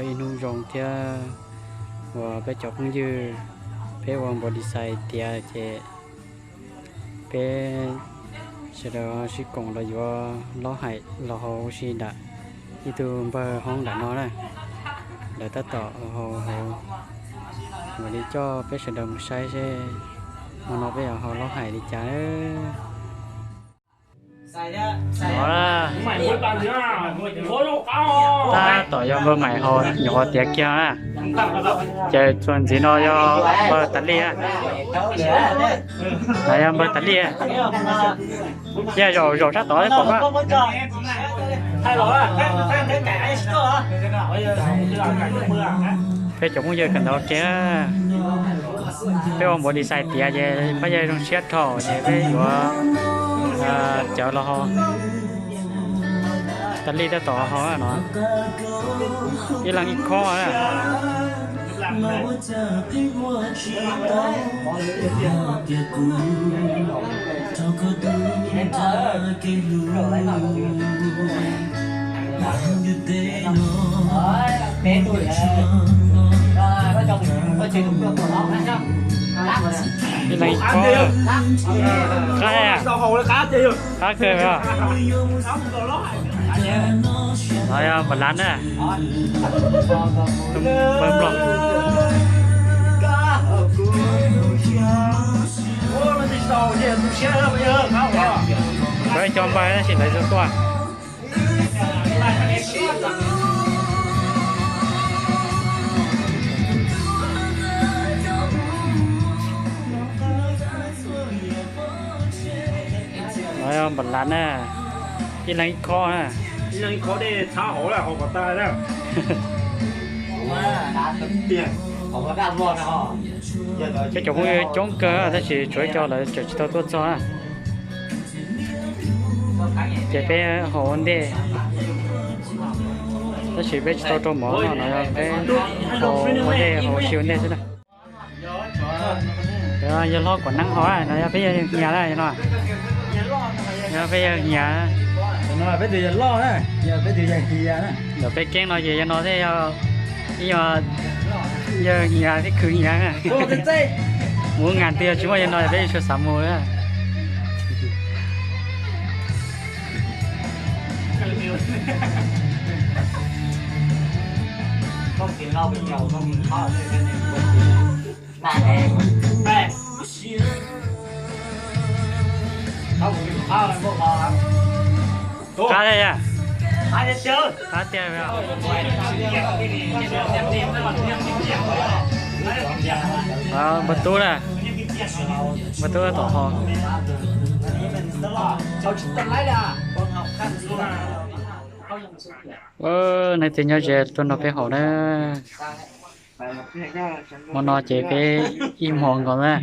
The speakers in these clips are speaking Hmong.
Ib hnub zoo thiab uas peb cov phooj ywg, peb ua npawg Design tiav ces peb sawv daws sib koom los yuav lob hais los haus ua si nram ib tug npawg hoob nram no na. Lawv tab tom los haus, mam li coj peb sawv daws mus saib seb hmo no peb yuav haus lob hais li cas na. Tab tom yog npawg Maim haus nyuam qhuav tiav kiag na. Ces txuas ntxiv no yog npawg Tas Lij na. No yog npawg Tas Lij, yog zaum zaum sab tod pom koj. Peb cov phooj ywg kawm ntawv ua ke, peb ua npawg Design tiav ces pab yawg zoo siab dhau ces peb yuav cawv los haus. Tas Lij tab tom haus no, ib leeg ib khob na. Ib leeg ib khob. Qab, qab kawg os. No yog npawg Lav na, npawg Nplog. Peb cov npawg tab sis lawv tsis tuaj. No yog npawg Lav na, ib leeg ib khob na. Peb cov phooj ywg coob kawg tab sis tshuav ib co lawv tseem tsis tau tuaj txog na. Ces peb haus ua ntej, tab sis peb tsis tau rau mov no, no yog peb haus ua ntej, haus ua si ua ntej xwb na. Yawg hlob Kuam Neeb haus, no yog peb yawg Hias na no. Yog peb yawg Hias. Ntawm peb keeb no ces yawg no thiaj yog ib yawg Hias thiab khwv Hias na. Mus ngas twg yog tsis muaj yawg no peb yeej tsis xav mus na. Qab tiag, qab tiag. Npawg Tub na, npawg Tub tom ho. Nais tias nyob ze tuaj nrog peb haus na. Hmo no ces peb ib hmos nkaus na.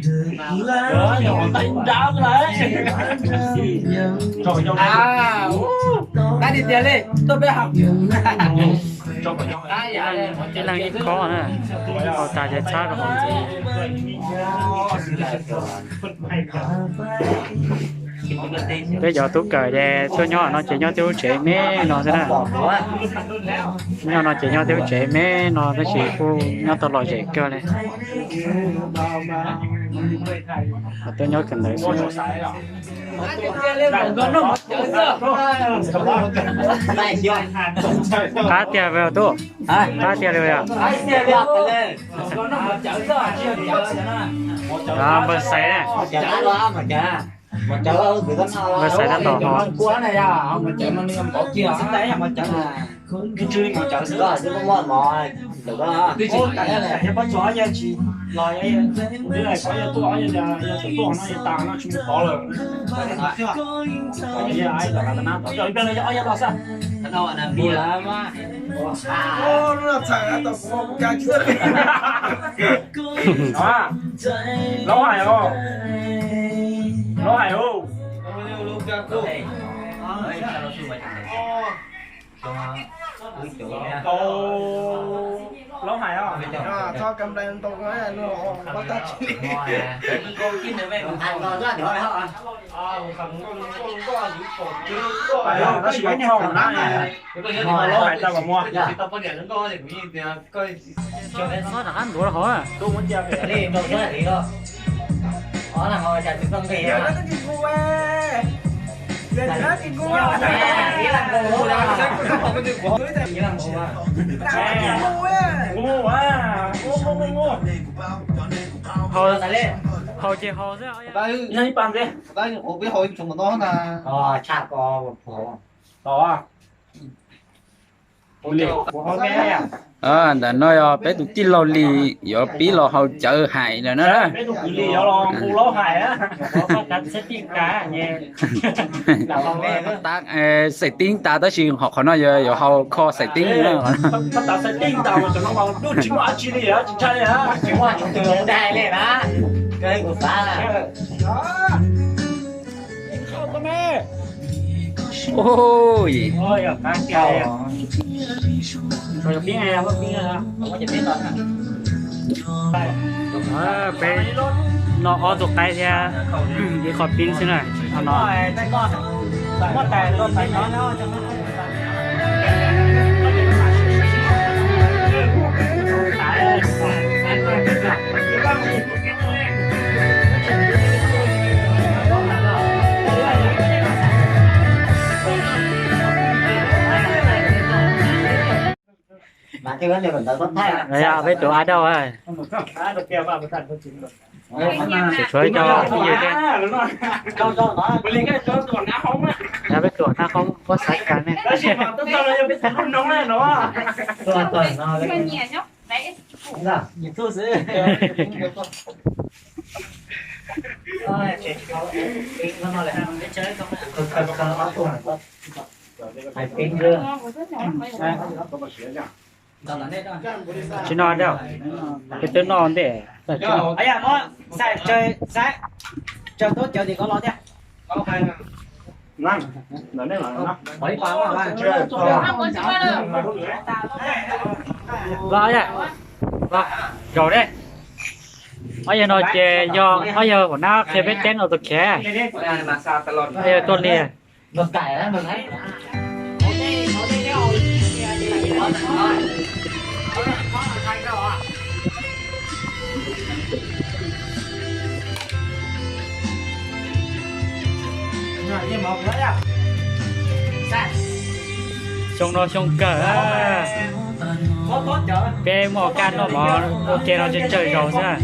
Ib leeg ib khob na, haus tas ces txhab rau hauv ntxiv. Peb cov tub kawm ces tuaj nyob no ces nyob tej lub tsev me no xwb na. Nyob no ces nyob tej lub tsev me no tab sis kuj nyob tau lom zem kawg li. Tuaj nyob kawm ntawv xwb. Qab tiag, tub, qab tiag li yog. Npawg Xaiv na, npawg Xaiv tab tom ho. Laub hais os, laub hais os. Laub hais os. Txhob kam nplai ntau, pob tag tsis li. Txhob rov qab ntuav hauv. Haus ces haus xwb. Tshaj ko. Ntawm no yog peb tus tij laug Lis yuav pib los haus cawv hais lawm na. Xais tib tas tab sis qhov no yuav haus kho xais tib na. Peb noj ob tug qaib thiab ib qho pib xwb na. Peb tus a dau, tshuav cov phooj ywg thiab. Peb tus nab qoob pob xav kas ne. Tsis noj dab, peb twb noj ntej. Los, los zaum ne. Ob yawg no ces yog ob yawg hauv nab qhia peb teb no tus khiav. Ob yawg tuaj li. Xyoo no xyoo kawg, peb muaj kab noj mov ua ke no tsawg tsawg zaus xwb.